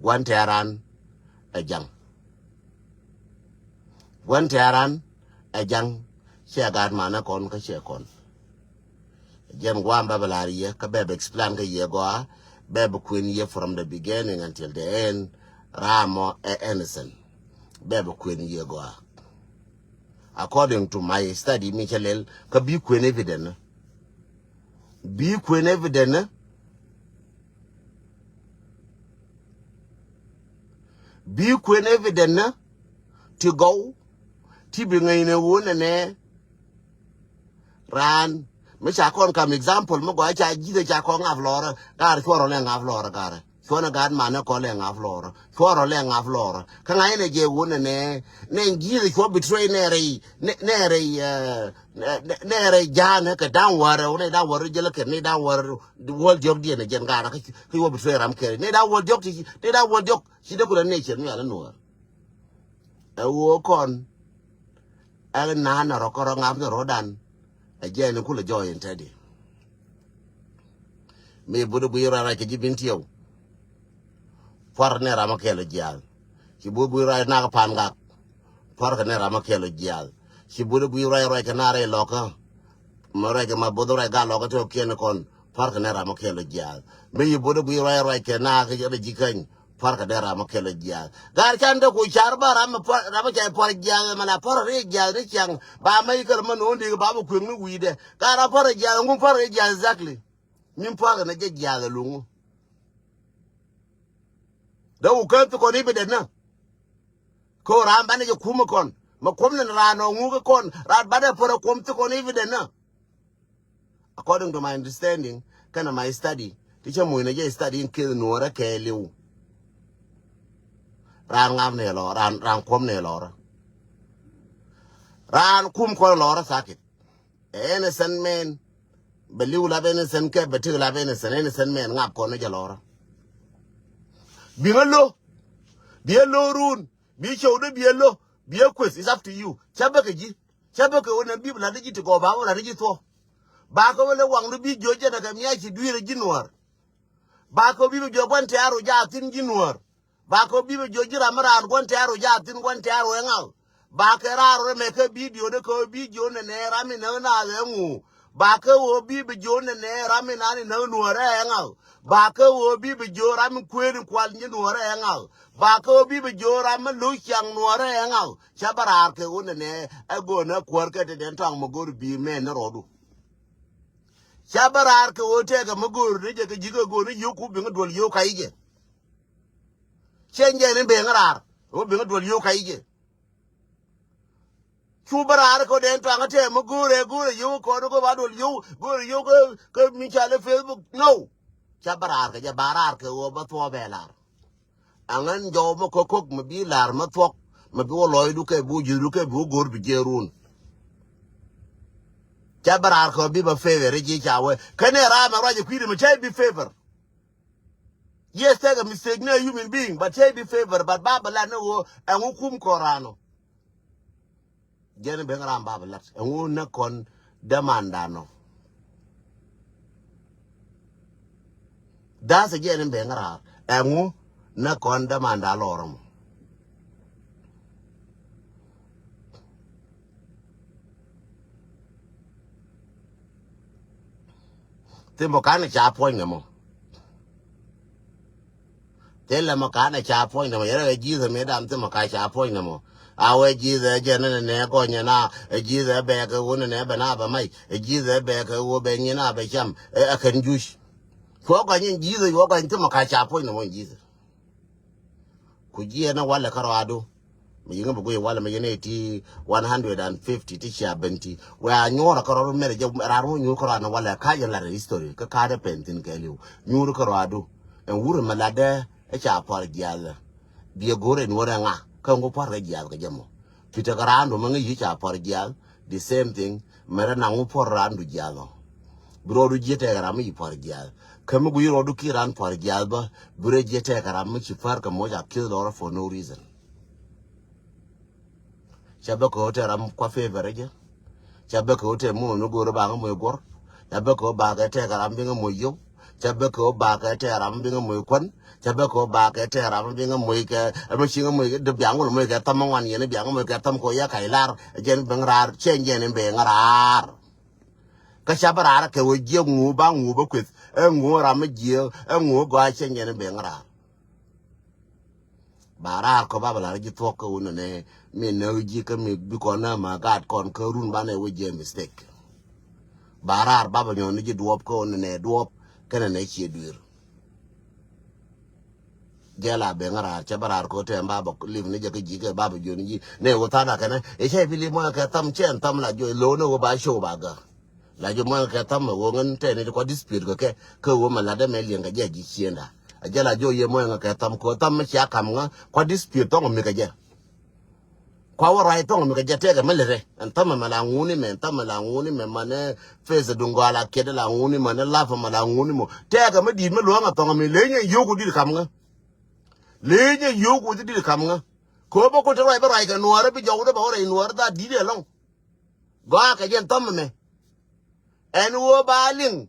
Gua̱n tɛ̈ran ɛ ja̱ŋ. Gua̱n tɛ̈ran ɛ ja̱ŋ. Ciɛ gaat manɛ kɔn kä ciɛ kɔn. Jɛn guam bɛ bɛ lar yɛ kä bɛ bɛ explain kä yɛ gɔaa. Bɛ bɛ kuën yɛ from the beginning until the end. Ramɔ ɛ innocent. Bɛ bɛ kuën yɛ gɔaa. According to my study mi cɛ lɛl kä bi kuën evident. Bi kuën evident. Bi kuën evident ni ti gɔw ti bi ŋäcnɛ wun ɛnɛ. Raan mi ca kɔn kam example mi gɔaa ca ji̱th ca kɔn ŋaf lɔrä. Gaar cuɔrɔ lɛ ŋaf lɔrä gaar. Cuɔnɛ gaat manɛ kɔn lɛ ŋaf lɔrä. Cuɔrɔ lɛ ŋaf lɔrä. Kä ŋa̱cnɛ jɛ wun ɛnɛ. Nɛ ji̱th cuɔ betray nɛ rɛy nɛ rɛy nɛ rɛy ja̱a̱nɛ kɛ da̱ŋ wärä nɛ da̱ŋ wärä jälä kɛ nɛ da̱ŋ wärä. Wäl diɔ̱k diɛn ɛ jɛn gaar kä cuɔ betray ram kɛɛri nɛ da̱ŋ wäl diɔ̱k ti nɛ da̱ŋ wäl diɔ̱k. Ci dee kulɛ nɛ cɛn mi alɛ nuɔɔr. Ɛ ɣöö kɔn ɛ naan ɛ rɔ kɔn rɔ ŋa̱p ni rɔ̱dan. Ɛ jɛɛn ni kulɛ jɔɔc in tɛdi. Mi budi guiy ruac ruac kɛ ji̱ bin tiɛw. Puar ni ram ɛ kɛl ɛ jiaal. Ci budi guiy ruac nak pan gak. Puar kɛ ni ram ɛ kɛl ɛ jiaal. Ci budi guiy ruac ruac kɛ naar ɛ lɔkä. Ma ruac kɛ ma both ruac gal lɔkä tɛ kiɛn kɔn. Puar kɛ ni ram ɛ kɛl ɛ jiaal. Mi yi budi guiy ruac ruac kɛ naar kɛ ji̱ käny. Puar kɛ dee ram mi kɛl ɛ jiath. Gaar can dee ku car ba ram mi puar ram mi ca puar jiath mɛ la puar ri jiath ni ciaŋ. Ba mɛ ikɛl mɛ no̱o̱ŋ dik ba bi kueŋ ni wi̱i̱dɛ. Gaar ram puar jiath ŋun puar ri jiath exactly. Min puar kɛ ni jɛ jiath ɛ luŋu. Dee ku kään thi kɔn i̱ bi dɛn nä. Ko ram banɛ jɛ kum kɔn mɛ kuɔm ni ran nɔ ŋuk kɔn ran banɛ puar kuɔm thi kɔn i̱ bi dɛn nä. According to my understanding kɛnɛ my study ti cɛ muc nɛ jɛ study in keth nuɔrɛ kɛɛliw. Raan ŋam nɛ lɔ raan raan kuɔm nɛ lɔrä. Raan kum kɔn lɔrä sakit. Ɛ innocent man. Bɛ liw lap innocent kɛ bɛ tik lap innocent innocent man ŋap kɔn ni jɛ lɔrä. Biŋä lo. Biɛ lo run. Biɛ cɛw dee biɛ lo. Biɛ kueth is up to you cä bä kɛ ji̱. Cä bä kɛ ɣöö nɛ bi bi la̱t ji̱ ti gɔɔ ba wä la̱t ji̱ thuɔ̱k. Ba kɛ ɣöö lɛ waŋdu bi jiö jɛn ɛ kɛ miac ci dui̱r ji̱ nuäär. Ba kɛ ɣöö bi bi jiö gua̱n tɛ̈r ru jaathin ji̱ nuäär. Ba kɛ ɣöö bi bi jiö ji̱ ram mi raan gua̱n tɛ̈r ru jaathin gua̱n tɛ̈r ru ɛ ŋa̱l. Ba kɛ raar ru rɛ mɛ kɛ bidio dee kɛ ɣöö bi jiö nɛ nɛ ram mi näk naath ɛ ŋu. Ba kɛ ɣöö bi bi jiö nɛ nɛ ram mi naan in näk nuäär ɛ ŋa̱l. Ba kɛ ɣöö bi bi jiö ram mi kuëër in kual ji̱ nuäär ɛ ŋa̱l. Ba kɛ ɣöö bi bi jiö ram mi lo̱c ciaŋ nuäär ɛ ŋa̱l. Cä bä raar kɛ ɣöö nɛ nɛ ɛ go̱o̱n ɛ kuäär kɛ te den tɔaŋ mi go̱o̱r bi mɛn ni rɔɔdu. Ca bä raar kɛ ɣöö tɛɛkɛ mi go̱o̱r ni jɛ kɛ ji̱ kɛ go̱o̱r ni yio̱w ku biŋ duɔl yio̱w ka i̱ jɛ. Cɛ jɛ ni beŋ raar ɣöö biŋ duɔl yio̱w ka i̱ jɛ. Cu bä raar kɛ ɣöö dɛn tuaŋ tɛɛ mi go̱o̱r ɛ go̱o̱r ɛ yio̱w kɔn kɛ ba duɔl yio̱w go̱o̱r ɛ yio̱w kɛ mi ca lɛ Facebook no. Ca bä raar kɛ jɛ ba raar kɛ ɣöö bä thuɔɔ bɛ lar. Aŋän jɔw mɛ ko̱k ko̱k mɛ bi lar mɛ thuɔk mɛ bi wä lɔcdu kɛ bi wä ji̱thdu kɛ bi wä go̱r bi jiɛɛrun. Ca bä raar kɛ bi bä favor ji̱ ca wee kɛn ɛ raar mɛ ruac ɛ kui̱dɛ mɛ ca bi favor. Yes, take a mistake ni a human being but ca bi favor but ba bä lat ni ɣöö ɛŋu kum kɔn raanɔ. Jɛn ben ram bap lat ɛŋu nä kɔn dämandan nɔ. Da̱a̱th jɛn ben raar ɛŋu nä kɔn dämandan lɔr mɔ. Thimɔ kan ca puɔ̱ny nɛ mɔ. Thilɛ mɔ kanɛ ca puɔ̱ny nɛ mɔ yɛrɛ ɛ ji̱th ɛ mëë dam thimɔ ka ca puɔ̱ny nɛ mɔ. A wee ji̱th ɛ jɛ nɛ nɛ gɔnyɛ na ɛ ji̱th ɛ bɛɛk ɛ wun nɛ bɛ na bɛ mac ɛ ji̱th ɛ bɛɛk ɛ wun bɛ nyin a bɛ cam ɛ kɛn juc. Cuɔ gɔny in ji̱th ɛ cuɔ gɔny thimɔ ka ca puɔ̱ny nɛ mɔ in ji̱th. Ku jiɛn ɛ walɛ kärɔadu. Mi yiŋä bi guiy walɛ mi yɛn ɛ ti one hundred and fifty ti cia ben ti wɛ a nyuɔrɛ kärɔadu mɛrɛ jɛ raar wä nyuur kärɔadu walɛ ka̱c in lat history kä ka̱dɛ pɛn thin kɛɛliw nyuur kärɔadu. Ɛn wurɛ mi latdɛ ɛ ca puar jiath. Biɛ go̱r ɛn wä rɛ ŋa kä ŋu puar kɛ jiath kɛ jɛ mɔ. Pi tekɛ raandu mi ŋäc yi ca puar jiath. The same thing mɛrɛ naŋ wä puar raandu jiath ɔ. Bi rɔɔdu jiɛ tekɛ ram mi yi puar jiath kä mi guiy rɔɔdu ki raan puar jiath bä. Bi rɛ jiɛ tekɛ ram mi ci puar kɛ moc a kieth lɔrä for no reason. Ca bä kɛ ɣöö tɛ ram kua favor jɛ. Ca bä kɛ ɣöö tɛ muɔ̱ɔ̱n ni go̱o̱r ba ŋä moc guɔ̱r. Ca bä kɛ ɣöö ba kɛ tɛ kɛ ram bi ŋä moc yio̱w. Ca bä kɛ ɣöö ba kɛ tɛ ram bi ŋä moc kuän. Ca bä kɛ ɣöö ba kɛ tɛ ram bi ŋä moc kɛ ɛmɛ ci ŋä moc kɛ dee biaŋ wun moc kɛ tham ŋuan yɛn biaŋ moc kɛ tham kɛ ɣöö ya kac lar. Jɛn ben raar cɛ jɛn ben raar. Kä ca bä raar kɛ ɣöö jiɛ ŋu ba ŋu bä kueth ɛ ŋu ram mi jiɛ ɛ ŋu gɔaa cɛ jɛn ben raar. Ba raar kɔ ba bɛ lar ji̱ thuɔ̱k kä wun nɛ mi näk ji̱ kä mi bi kɔn nä ma gaat kɔn kä run banɛ wä jiɛ mistake. Ba raar ba bɛ nyɔn ni ji̱ duɔp kä wun nɛ duɔp kɛnɛ nɛ ciɛ duer. Jɛ la ben raar, cɛ bä raar ko tɛm ba bä liv ni jɛ kä ji̱ kɛ ba bä jiɔni ji̱. Nɛ wä tha̱a̱n a kɛnɛ, ɛ cɛ bi liv mɔyɛ kɛ tham cɛ ɛn tham la jiɔ, lo̱w ni wä ba show ba gä. La jiɔ mɔyɛ kɛ tham ɛ wä ŋän tɛn ni ti kua dispute kɛ kɛ, kɛ wä mɛ lat dɛ mɛ liɛŋ kɛ jɛ ji̱ ciënda. A jɛ la jiɔ yɛ mɔyɛ ŋä kɛ tham ko tham mɛ cia kam ŋä, kua dispute thɔŋ mi kɛ jɛ. Kua wä ruac thɔŋ mi kɛ jɛ tɛkɛ mi lirɛ. Ɛn thamɛ mɛ la ŋuni mɛ, ɛn thamɛ la ŋuni mɛ, mɛ ni face duŋ gɔal a kiɛt la ŋuni mɛ, ni lap mɛ la ŋuni mɔ. Tɛkɛ mi di̱i̱t mi luɔ̱ŋ a thɔŋ mi leny yɛ yio̱w ku di̱t kam ŋä. Leny yɛ yio̱w ku di̱t kam ŋä. Kɛ wä bä ku te ruac bä ruac kɛ nuɔɔrä bi jɔw dee bä wä rɛy nuɔɔrä dha di̱t ɛlɔŋ. Gɔaa kɛ jɛ ɛn thamɛ mɛ. Ɛn wä ba liŋ.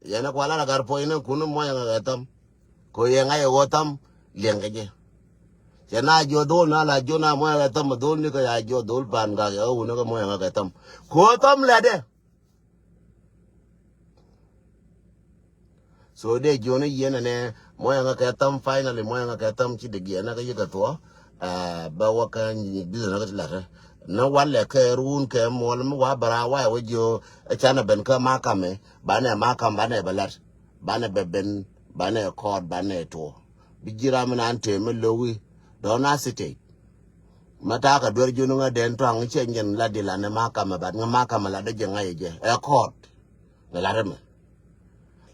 Yɛn ɛ kuala la gar puɔ̱ny ni kun muɔ̱ny ŋa kɛ tham. Ko yɛ ŋa̱c ɛ ɣöö tham liɛŋ kɛ jɛ. Cɛ na jiɔ dhol na la jiɔ na muɔ̱ny ŋa kɛ tham, dhol ni kɛ ya jiɔ dhol pan gak yɛ ɣöö wun ni kɛ muɔ̱ny ŋa kɛ tham. Ko tham lɛtdɛ. So dee jiɔ ni yɛn ɛnɛ muɔ̱ny ŋa kɛ tham, finally muɔ̱ny ŋa kɛ tham ci dee giɛn na kɛ yikɛ thuɔ. Bɛ wä kä nyi business kä ti la̱t. Ni walɛ kɛ ruun kɛ muɔl mi wa bɛ ra wa wä jiɔ. Ɛ canɛ ben kä makamɛ, banɛ makam banɛ bɛ la̱t. Banɛ bɛ ben, banɛ kɔɔt, banɛ tuɔ. Bi ji̱ ram mi nan tëë mi lo̱wi, don't hesitate. Mɛ ta̱a̱ kɛ duer jiɔni ŋä den tɔ̱a̱ŋ cɛ nyɛn la di la ni makamɛ, bat ŋä makamɛ la dee jɛ ŋa̱c jɛ ɛ kɔɔt. Ni la rimɛ.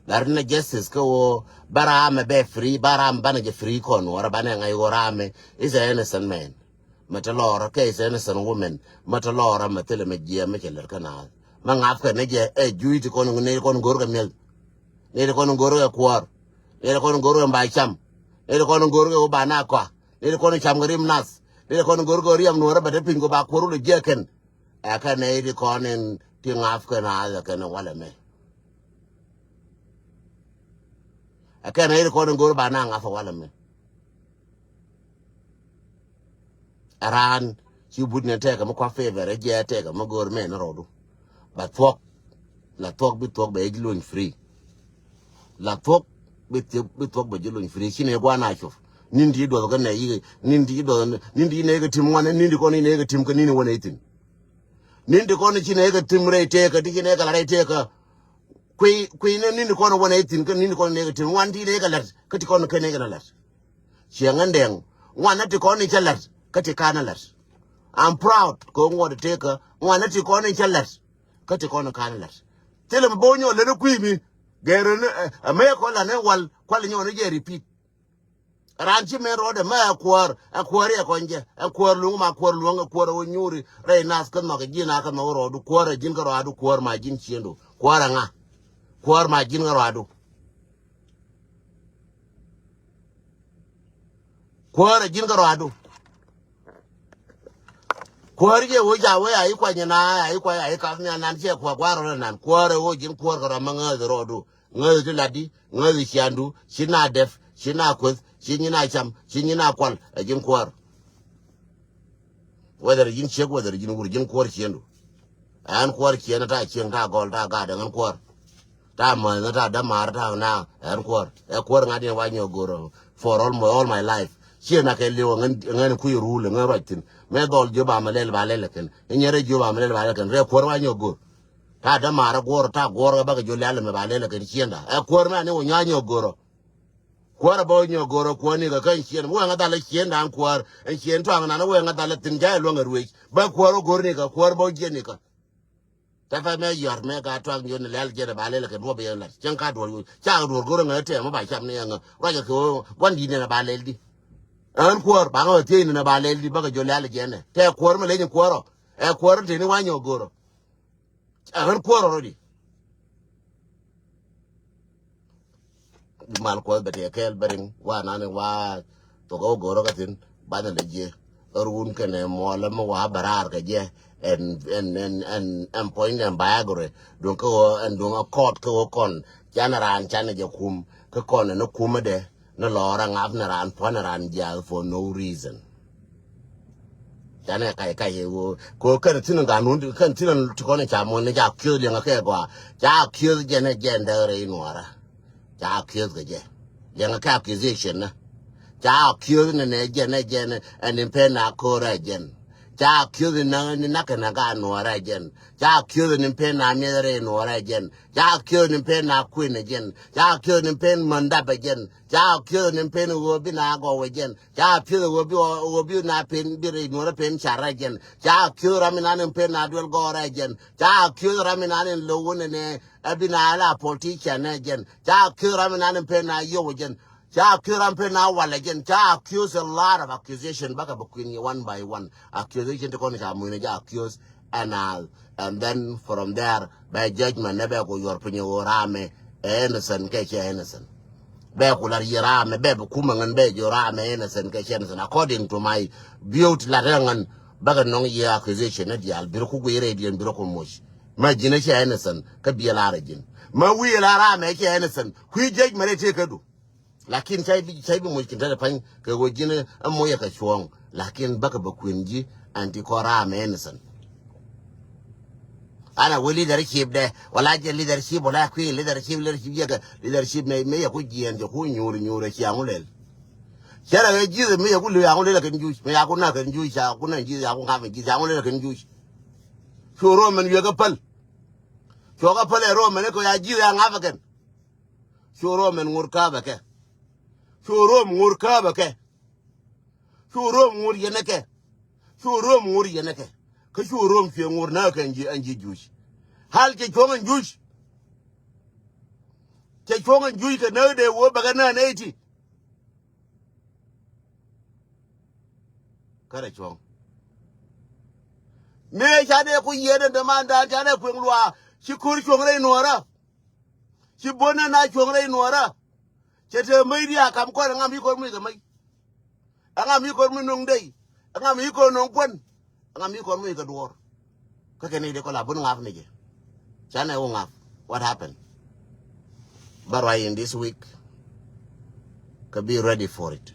La ri ni justice kä wä ba ram mɛ bɛ free, ba ram banɛ jɛ free kɔn wä ra banɛ ŋa̱c wä ram mɛ is an innocent man. Mɛ te lɔɔrä kɛ is an innocent woman. Mɛ te lɔɔrä mɛ thilɛ mɛ jiɛm mɛ cɛ lɛr kä naath. Mɛ ŋa̱p kɛ ni jɛ ɛ jui̱ ti kɔn ni kɔn go̱r kɛ mi̱eth. Ni ti kɔn go̱r kɛ kuɔr. Ni ti kɔn go̱r kɛ mba cam. Ni ti kɔn go̱r kɛ wä ba na kɔa. Ni ti kɔn cam kɛ rim nath. Ni ti kɔn go̱r kɛ riɛm nuɔrä bɛ te piny kɛ ba kuɔr wä lɛ jiɛ kɛn. Ɛ kɛ nɛy ti kɔn in ti ŋa̱p kɛ naath ɛ kɛn walɛ mɛ. Ɛ kɛn nɛy ti kɔn in go̱r ba na ŋa̱p ɛ walɛ mɛ. Ɛ raan ci but ni tɛkɛ mi kua favor ɛ jɛ tɛkɛ mi go̱r mɛ ni rɔɔdu. Ba thuɔk. La thuɔk bi thuɔk bɛ ji̱ lony free. La thuɔk bi thuɔk, bi thuɔk bɛ ji̱ lony free. Ci nɛ guan a cop. Nin ti duɔth kä nɛ yi, nin ti duɔth, nin ti nɛ kɛ tim ŋuan, nin ti kɔn nɛ kɛ tim kä nin wä nɛ thin. Nin ti kɔn ci nɛ kɛ tim rɛy tëëkä, ti ci nɛ kɛ la rɛy tëëkä. Kui̱, kui̱ ni nin ti kɔn wä nɛ thin kä nin ti kɔn nɛ kɛ tim ŋuan ti nɛ kɛ lɛt kä ti kɔn kɛ nɛ kɛ na lɛt. Ciɛ ŋän dɛŋ ŋuan ni ti kɔn ni cä lɛt kä ti kan ni lɛt. I'm proud kɛ ŋuɔt tëëkä ŋuan ni ti kɔn ni cä lɛt kä ti kɔn ni kan ni lɛt. Thilɛ mi bo̱o̱ nyɔɔl leni kui̱ mi gɛr ni ɛ mɛ kɔn la ni wal kual nyɔɔl ni jɛ repeat. Raan ci mɛn rɔɔdɛ mɛ ɛ kuäär, ɛ kuäär yɛ kɔn jɛ, ɛ kuäär luŋ ma kuäär luɔ̱ŋ, ɛ kuäär ɛ wä nyuuri rɛy nath kä nhɔk ɛ ji̱n a kä nhɔk rɔɔdu, kuäär ɛ ji̱n kä rɔɔdu, kuäär ma ji̱n ciëndu, kuäär ɛ ŋa? Kuäär ma ji̱n kä rɔɔdu. Kuäär ɛ ji̱n kä rɔɔdu. Kuäär jɛ wä ca wä a i̱ kuany na a i̱ kuany a i̱ kath ni anan cɛ kuäär kuäär rɔɔdɛ nan, kuäär ɛ wä ji̱n kuäär kä rɔɔdu ma ŋääth rɔɔdu. Ŋäth ti latdi, ŋäth ciandu, ci na dɛp, ci na kueth, ci nyi na cam, ci nyi na kual, ɛ ji̱n kuäär. Whether ji̱n ciek, whether ji̱n wur, ji̱n kuäär ciendu. Ɛn kuäär cienɛ ta cieŋ, ta gɔl, ta gat, ɛn kuäär. Ta mäth, ta dämaar, ta na, ɛn kuäär. Ɛ kuäär ŋa̱t yɛn wa nyɔk go̱r for all my, all my life. Ciɛ na kɛ liw, ŋän, ŋän kui̱ rul, ŋän ruac thin. Mɛ dhɔl jiö ba mɛ lɛl ba lɛl kɛn. Inyɛrɛ jiö ba mɛ lɛl ba lɛl kɛn. Rɛ kuäär wa nyɔk go̱r. Ta dämaarä guɔ̱ɔ̱r, ta guɔ̱ɔ̱r kɛ bakɛ jiɔ lial ɛmɛ ba lɛl kɛn ciënda. Ɛ kuäär mɛ ani wä nyua̱ nyɔk go̱rä. Kuäär ɛ bä wä nyɔk go̱rä kuäär ni kɛ kä ciën. Wä ŋa dhalä ciënda an kuäär. Ɛn ciën tuaŋ nan wä ŋa dhalä thin ja̱ ɛ luäŋ ɛ ruëc. Bä kuäär wä go̱r ni kɛ kuäär bä wä jiɛn ni kɛ. Tɛ pɛ mɛ yɔ̱r mɛ ka tuaŋ yoni lial jiɛn ɛ ba lɛl kɛn wä bɛ yɛn lat. Cäŋ ka duɔ̱r yo̱. Ca duɔ̱r go̱rä ŋä tɛm mɛ ba cam ni ɛŋä. Ruacɛ kɛ wä gua̱n di̱t ni ɛ ba lɛl di. Ɛn kuäär ba ŋä wä thiec ni ɛ ba lɛl di bakɛ jiɔ lial jiɛn ɛ. Tɛ kuäär mɛ leny kuäär ɔ. Ɛ kuäär tëë ni wa nyɔk go̱rä. Ɛ ɣän kuäär already. Mal kuɔth bɛ tiɛ kɛɛl bɛ riŋ wa nani wa thok ɛ wä go̱rä kä thin banɛ lɛ jiɛ. Ɣän wun kɛnɛ muɔlä mi wa bɛ raar kɛ jɛ. Ɛn ɛn ɛn ɛn ɛn puɔ̱ny nɛ ba agore duŋ kä ɣöö ɛn duŋ ɛ kɔɔt kä ɣöö kɔn canɛ raan canɛ jɛ kum kä kɔn ɛn ɛ kum ɛ dɛ. Ni lɔɔr aŋap ni raan puɔ̱n ni raan jiath for no reason. Canɛ kac kac ɛ ɣöö kɛ ɣöö kɛn thin ganun kɛn thin ti kɔn ca muɔ̱n ni ca kiöth liɛŋɛ kɛ gɔaa. Ca kiöth jɛn ɛ jɛn däk rɛy nuɔɔrä. Ca kiöth kɛ jɛ liɛŋɛ kɛ accusation ni. Ca kiöth ni nɛ jɛn ɛ jɛn ɛn in pen a ko̱rä ɛ jɛn. Ca accuse ni, ni nakɛ na ka nuɔrɛ jɛn. Ca accuse ni pen na miɛth rɛ nuɔrɛ jɛn. Ca accuse ni pen na kuin jɛn. Ca accuse ni pen mandap jɛn. Ca accuse ni pen ɣöö bi na gɔw jɛn. Ca accuse ɣöö bi, ɣöö bi na pen bi rɛ nuɔrɛ pen carɛ jɛn. Ca accuse ram inan ni pen na duel gɔrɛ jɛn. Ca accuse ram inan ni lowun ni ɛ bi na la politician ɛ jɛn. Ca accuse ram inan ni pen na yow jɛn. Ca accuse ram pen na walɛ jɛn. Ca accuse a lot of accusation. Bakɛ bi kuin yɛ one by one. Accusation ti kɔn ca muini ja accuse. And, uh, and then from there, bɛ judgment nɛ bɛ ku yuɔr piny ɣöö ramɛ ɛ innocent kɛ cɛ innocent. Bɛ ku lar yɛ ramɛ, bɛ bi kumɛ ŋän bɛ jɛ ramɛ innocent kɛ cɛ innocent. According to my view ti lat ɛ ŋän, bakɛ nɔŋ yɛ accusation ni diaal, bi rɛ ku guiy rɛy diɛn, bi rɛ ku moc. Ma ji̱n ɛ cɛ innocent kä biɛ lar ɛ ji̱n. Ma wi̱i̱ lar ramɛ cɛ innocent. Kui̱ judgment rɛy tëë kädu. Lakin cay bi, cay bi moc kin te pany kɛ ɣöö ji̱n ɛ moc ɛ kɛ cuɔ̱ɔ̱ŋ. Lakin bäkɛ bɛ kuën ji̱ ɛn ti kɔn raam ɛ innocent. Ana wee leadership dɛ, wala jɛ leadership, wala kui̱ leadership, leadership yɛ kɛ leadership mɛ, mɛ yɛ ku jiɛɛn jɛ ku nyuur, nyuur ɛ ci aŋu lɛl. Cɛ rɛ ɣɛ ji̱th mɛ yɛ ku li̱w aŋu lɛl ɛ kɛn juuc, mɛ ya ku na kɛn juuc, ca ku na ji̱th ya ku ŋa̱p ɛ ji̱th aŋu lɛl ɛ kɛn juuc. Cu room mɛn wiɛ kɛ päl. Cuɔ kɛ päl ɛ room mɛn ɛ kɛ ya ji̱th ya ŋa̱p ɛ kɛn. Cu room mɛn ŋur kääpɛ kɛ. Cu room ŋur kääpɛ kɛ. Cu room ŋur yɛn ɛ kɛ. Cu room ŋur yɛn ɛ kɛ. Kä cu room cuɛ ŋur nääk kɛ ɛn ji̱, ɛn ji̱ juuc. Hal cɛ cuɔ̱ŋ ɛn juuc. Cɛ cuɔ̱ŋ ɛn juuc kɛ nääk dee wee bɛ kɛ nääk nɛy ti. Kä rɛ cuɔ̱ŋ. Mëë ca dee ku yieen ɛn dämandan ca dee kueŋ luaak ci ko̱r cuɔ̱ŋ rɛy nuɔ̱ɔ̱rä. Ci buɔ̱n ɛn a cuɔ̱ŋ rɛy nuɔ̱ɔ̱rä. Cɛ te mäc diaal kam kɔn ɛŋa mi kɔn muc kɛ mäc. Ɛŋa mi kɔn muc no̱ŋ dey. Ɛŋa mi kɔn no̱ŋ kuän. Ɛŋa mi kɔn muc kɛ duɔ̱ɔ̱r. Kä kɛ ni di kɔn la bun ŋa̱p ni jɛ. Canɛ wä ŋa̱p. What happened? Bä ruac in this week. Kä be ready for it.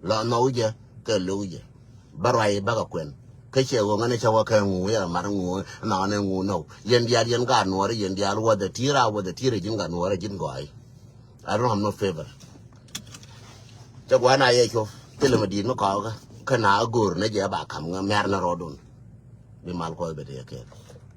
Lɔ nhɔw jɛ kɛ lo̱w jɛ. Bä ruac i̱ bäkɛ kuɛn. Kä cɛ ɣöö ŋänɛ cä wä kɛ ŋu yɛ mar ŋu nhɔknɛ ŋu nhɔw. Yɛn diaal yɛn gaat nuɔɔri yɛn diaal wäthɛ ti̱i̱r a wäthɛ ti̱i̱r ji̱n gaat nuɔɔri ji̱n gɔaayi. I don't have no favor. Cɛ gua̱a̱n a yɛ cuɔp thilɛ mi di̱i̱t mi kɔɔkä. Kä na go̱o̱r nɛ jɛ ba ka̱m ŋä mɛr nɛ rɔɔdun. Bi mal kuɔth bɛ ti yɛ kɛɛl.